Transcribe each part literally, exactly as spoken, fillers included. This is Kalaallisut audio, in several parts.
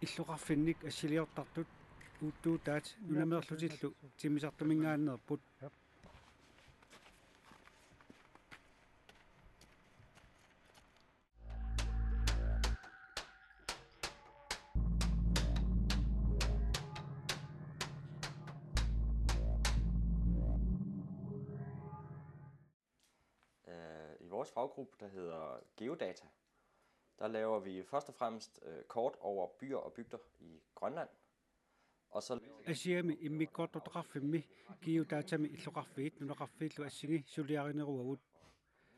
Illoqarfinnik assiliortartut uuttuutaat nunameerlutillu timmisartuminngaanneerput. Øh, i vores faggruppe, der hedder Geodata, der laver vi først og fremmest øh, kort over byer og bygder i Grønland. Og så Asiami immikkoortortaqarfimmi Geodatami illoqarfiit nunaqarfiillu assigi suliarineruagut.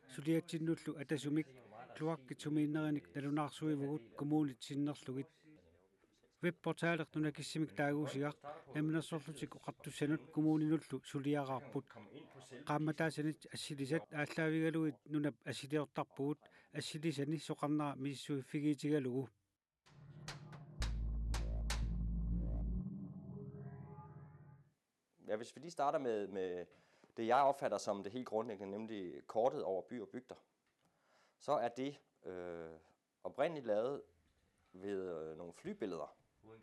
Suliatsinnullu atasumik kloakkit sumiinnerinik nalunaarsuivugut kommunit sinnerlugit. Webportali nunakissimik taaguusigaq Namminersorlutik Oqartussanut kommuninullu suliaraarput. Qaammataasanit assilisat aallaavigalugit nunap assiliortarpugut assilisani soqarnera misissuiffigiitigalugu. Ja, hvis vi lige starter med, med det, jeg opfatter som det helt grundlæggende, nemlig kortet over by og bygder, så er det øh, oprindeligt lavet ved øh, nogle flybilleder.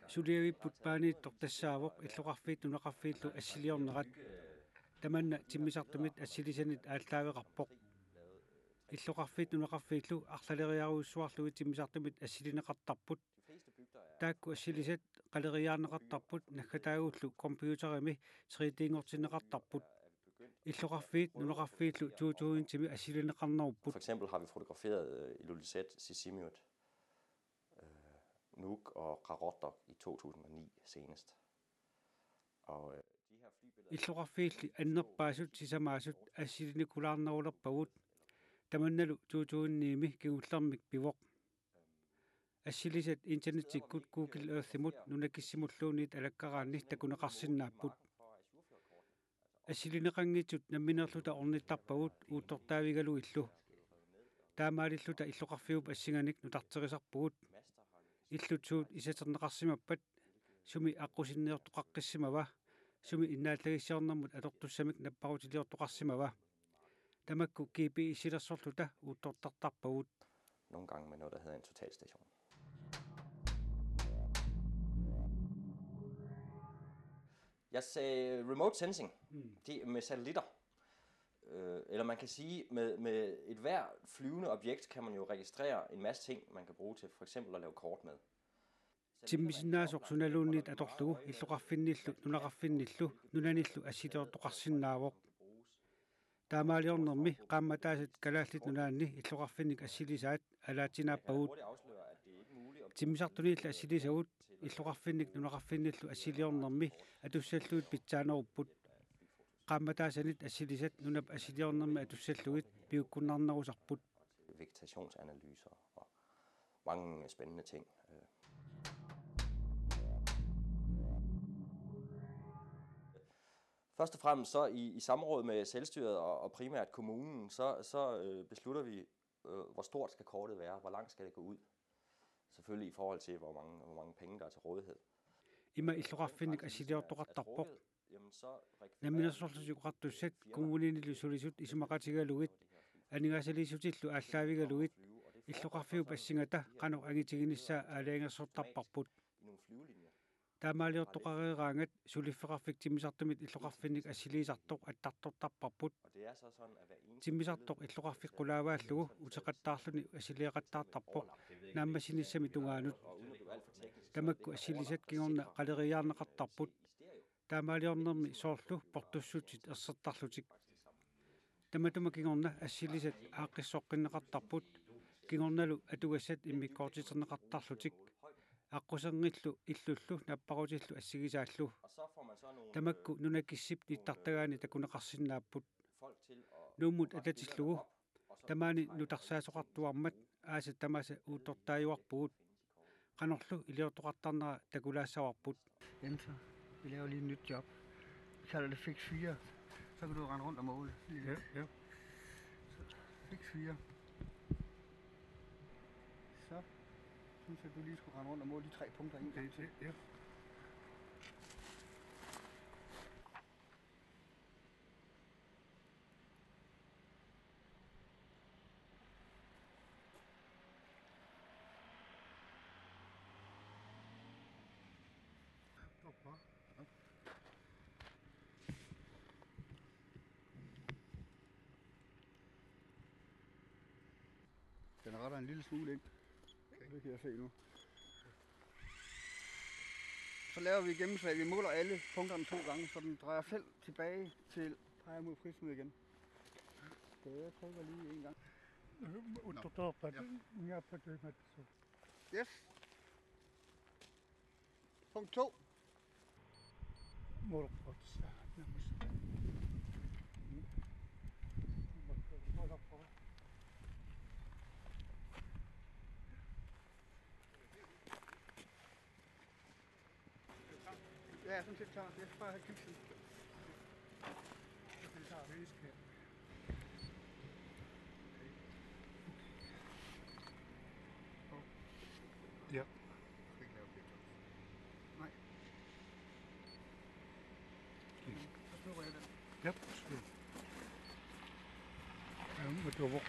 Suliavipput paaniittoq tassaavoq illoqarfiit nunaqarfiillu assiliornerat. Tamanna timmisartumit assilisanit aallaaveqarpoq. Illoqarfiit nunaqarfiillu arlaleriarujussuarlugit timmisartumit assilineqartarput. Taakku assilisat qaleriiaarneqartarput naggataagullu computerimi tre D-nngortinneqartarput. Illoqarfiit nunaqarfiillu to tusindimi assilineqarnerupput. For eksempel har vi fotograferet øh, Ilulissat, Sisimiut, øh, Nuuk og Qaqortoq i to tusind og ni senest. Og øh, de her flybilleder Illoqarfiilli annerpaasut sisamaasut assilinikulaarnerulerpagut. Tamannalu to tusind ni-mi kingullermik pivoq. Assilisat internettikkut Google Earthimut nunakissimulluunniit alakkaraanni takuneqarsinnaapput. Assilineqanngitsut nammineerluta ornittarpagut uuttortaavigalugillu. Taamaalilluta illoqarfiup assinganik nutarterisarpugut. Illut suut isaterneqarsimappat, sumi aqqusinniortoqaqqissimava, sumi innaallagissiornermut atortussamik napparutiliortoqarsimava. Tamakku G P S-ilersorluta uuttortartarpagut. Nogle gange med noget, der hedder en totalstation. Jeg sagde remote sensing. Mm. Det er med satellitter. Øh, eller man kan sige, med, med et hver flyvende objekt kan man jo registrere en masse ting, man kan bruge til for eksempel at lave kort med. Timmisinnaasoq sunaluunniit atorlugu illoqarfinnillu nunaqarfinnillu nunanillu assiliortoqarsinnaavoq. Taamaaliornermi qaammataasat Kalaallit Nunaanni illoqarfinnik assilisaat alaatsinaappagut. Timmisartuniilli assilisagut illoqarfinnik nunaqarfinnillu assiliornermi atussallugit pitsaanerupput. Qaammataasanit assilisat nunap assiliornermi atussallugit piukkunnarnerusarput. Vegetationsanalyser og mange spændende ting. Øh. Først og fremmest så i, i samråd med selvstyret og, og primært kommunen, så, så øh, beslutter vi, øh, hvor stort skal kortet være, hvor langt skal det gå ud. Selvfølgelig i forhold til, hvor mange, hvor mange penge, der er til rådighed. Ima illoqarfinnik assiliortoqartarpoq. Namminersorlutik Oqartussat kommuninilu sulisut isumaqatigalugit aningaasaliissutillu aallaavigalugit illoqarfiup assingata qanoq angitiginissaa aalajangersortarparput. Taamaaliortoqareeraangat suliffeqarfik timmisartumit illoqarfinnik assiliisartoq attartortarparput. Timmisartoq illoqarfik qulaavaallugu uteqattaarluni assiliaqattaartarpoq naammassinissami tungaanut. Tamakku assilisat kingorna qaleriiaarneqartarput. Taamaaliornermi soorlu portussutsit ersertarlutik. Tamatuma kingorna assilisat aaqqissoqqinneqartarput. Kingornalu atugassat immikkoortiterneqartarlutik. Aqquserngillu illullu napparutillu assigisaallu. Tamakku nunakissip nittartagaani takuneqarsinnaapput. Nuummut atatillugu tamaani nutarsaasoqartuarmat aasat tamaasa uuttortaajuarpugut. Qanorlu iliortoqartarnera takulaassavarput. Enter. Vi laver lige et nyt job. Vi kalder det fix fire. Så kan du rende rundt og måle. Ja, ja. Så fix fire. Så synes jeg, du lige skulle rende rundt og måle de tre punkter en gang til. Ja, ja. Den retter en lille smule ind. Det kan jeg se nu. Så laver vi gennemslag. Vi måler alle punkterne to gange, så den drejer selv tilbage til, peger mod prismet igen. Så jeg trykker lige en gang. Nå. Uttortorpat. Ja. Ingaappat imatsu. Yes. Punkt to. Målkortissa. Ja, jeg er sådan set klar. Jeg skal bare have kikset. Jeg tager det, I skal. Ja. Nej. Så prøver jeg den. Ja, skønt. Ja, men det var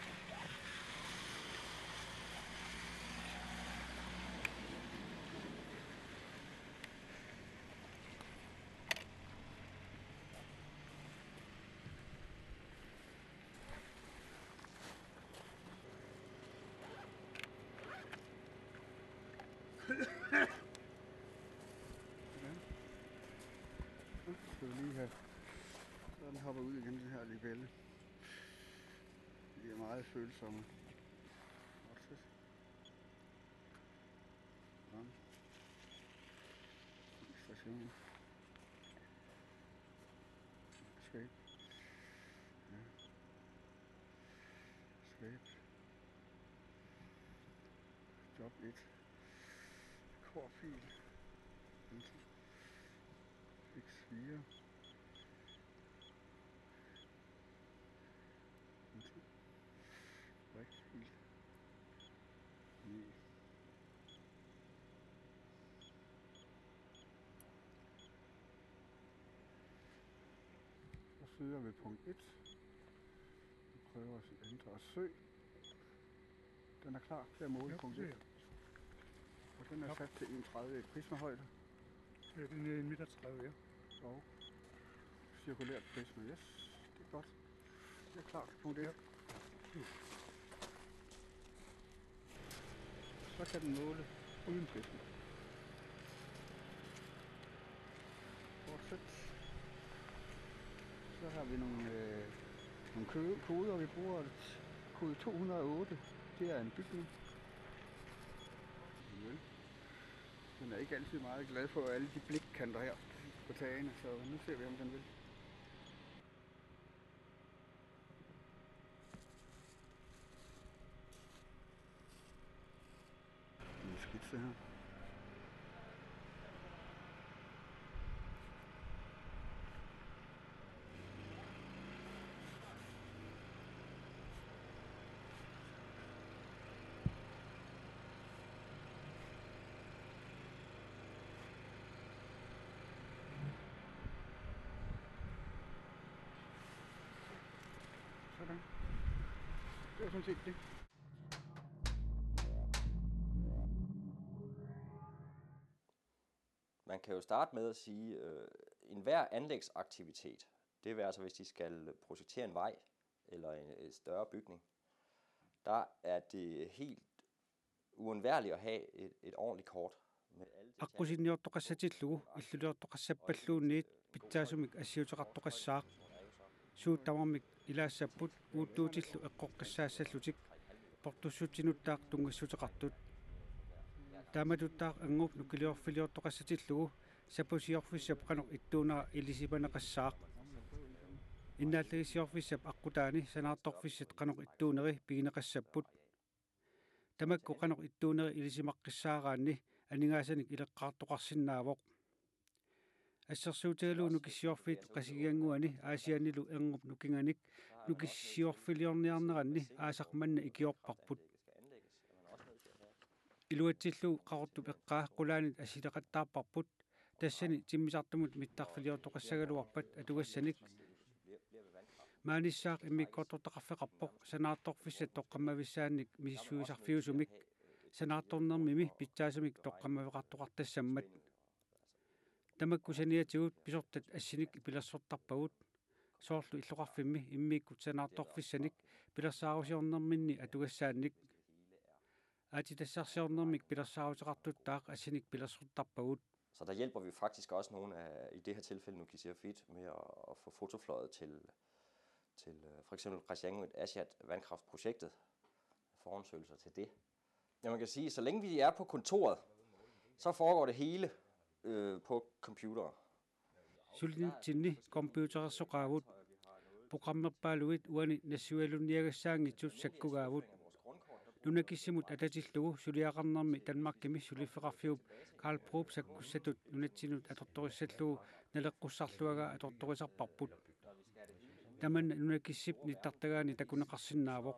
Så skal vi lige have, så den hopper ud igen, den her libelle. De er meget følsomme. Godt. Sådan. Ekstra sving. Sweep. Ja. Sweep. Job et. K-fil. Enter. X fire. Enter. Right fil. Ny. Så søger vi punkt et. Vi prøver at ændre og søg. Den er klar til at måle. Ja, punkt et. Det er. Og den er sat til enogtredive i prismehøjde. Ja, den er en meter tredive, ja. Og cirkulært prisme, yes. Det er godt. Det er klar til punkt et. Ja. Så kan den måle uden prisme. Fortsæt. Så har vi nogle, øh, nogle kø-, koder, vi bruger. Kode to hundrede og otte, det er en bygning. Miljø. Den er ikke altid meget glad for alle de blikkanter her på tagene, så nu ser vi, om den vil. En skitse her. Sådan. Det var sådan set det. Man kan jo starte med at sige, øh, enhver anlægsaktivitet, det vil altså, hvis de skal projektere en vej eller en, en større bygning, der er det helt uundværligt at have et, et ordentligt kort med alle detaljer. Aqqusinniortoqassatillugu illuliortoqassappalluunniit pitsaasumik assiuteqartoqassaaq. Suut tamarmik ilaassapput uuttuutillu eqqoqqissaassallutik portussutsinuttaaq tunngassuteqartut. Taamatuttaaq angup nukiliorfiliortoqassatillugu sapusiorfissap qanoq ittuunera ilisimaneqassaaq. Innaallagissiorfissap aqqutaani sanaartorfissat qanoq ittuuneri pigineqassapput. Tamakku qanoq ittuuneri ilisimaqqissaaraanni aningaasanik ileqqaartoqarsinnaavoq. Assersuutigalugu Nukissiorfiit Qasigiannguani Aasiannilu erngup nukinganik nukissiorfiliorniarneranni aasaq manna ikiorparput. Iluatsillugu qaqortup eqqaa qulaanit assileqattaarparput, tassani timmisartumut mittarfiliortoqassagaluarpat atugassanik. Maanissaaq immikkoortortaqarfeqarpoq sanaartorfissat toqqammavissaannik misissuisarfiusumik, sanaartornermimi pitsaasumik toqqammaveqartoqartassammat. Tamakku saniatigut pisortat assinik pilersortarpagut, soorlu illoqarfimmi immikkut sanaartorfissanik pilersaarusiornerminni atugassaannik. Aatsitassarsiornermik pilersaaruteqartuttaaq assinik pilersortarpagut. Så der hjælper vi faktisk også nogle af, i det her tilfælde Nukissiorfiit, med at, at få fotofløjet til, til øh, for eksempel Qasigiannguit Aasiaat vandkraftprojektet, forundersøgelser til det. Ja, man kan sige, så længe vi er på kontoret, så foregår det hele øh, på computer. Sulinitsinni computerersoqaavut. Programmerpaaluit uani nassuialunniagassaanngitsut sakkugaavut. Nunakissimut atatillugu suliaqarnermi Danmarkimi suliffeqarfiup Karl Brugip sakkussatut nunatsinnut atortorissallugu naleqqussarluagaa atortorisarparput. Tamanna nunakissip nittartagaani takuneqarsinnaavoq.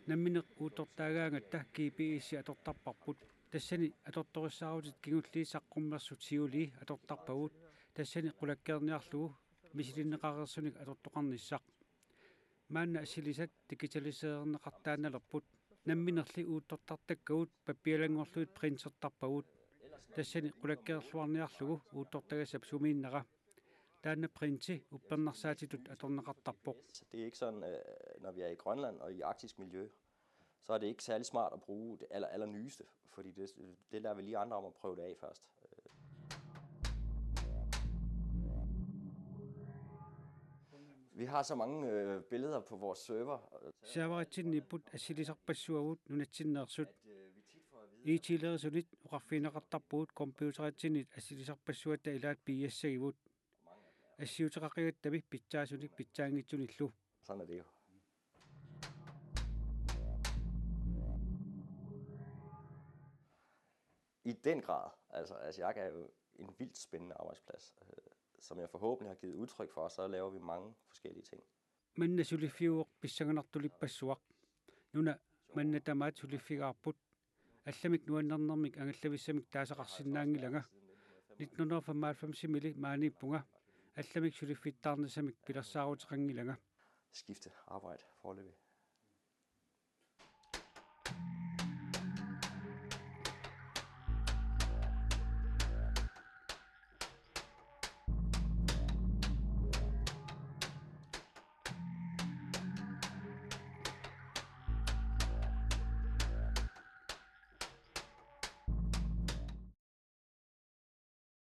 Nammineq uuttortaagaangatta G P S atortarparput. Tassani atortorissaarutit kingulliit saqqummersut siulii atortarpagut. Tassani qulakkeerniarlugu misilinneqareersunik atortoqarnissaq. Maanna assilisat digitaliseerneqartaannalerput. Namminerli uuttortartakkagut pappialanngorlugit printertarpagut. Tassani qulakkeerluarniarlugu uuttortagassap sumiinnera. Taanna printi uppernarsaatitut atorneqartarpoq. Så det er ikke sådan, øh, når vi er i Grønland og i arktisk miljø, så er det ikke særlig smart at bruge det aller, aller nyeste, fordi det, det lader vi lige andre om at prøve det af først. Vi har så mange øh, billeder på vores server. Serveritsinniipput assilisarpassuagut nunatsinneersut. I T-lerisunit oqarfigineqartarpugut computeritsinnit assilisarpassuatta ilaat piiassagivut. Assiuteqaqigattami pitsaasunik pitsaanngitsunillu. Sådan er det jo. I den grad. Altså, Aasiaq er jo en vildt spændende arbejdsplads, øh, som jeg forhåbentlig har givet udtryk for, så laver vi mange forskellige ting. Manna suliffiuvoq pissanganartulippassuaq. Nuna manna tamaat suliffigaarput. Allamik nuannernermik angallavissamik taasaqarsinnaanngilanga. Nitten hundrede og femoghalvfems-imili maaniippunga. Allamik suliffittaarnissamik pilersaaruteqanngilanga. Skifte arbejde foreløbig.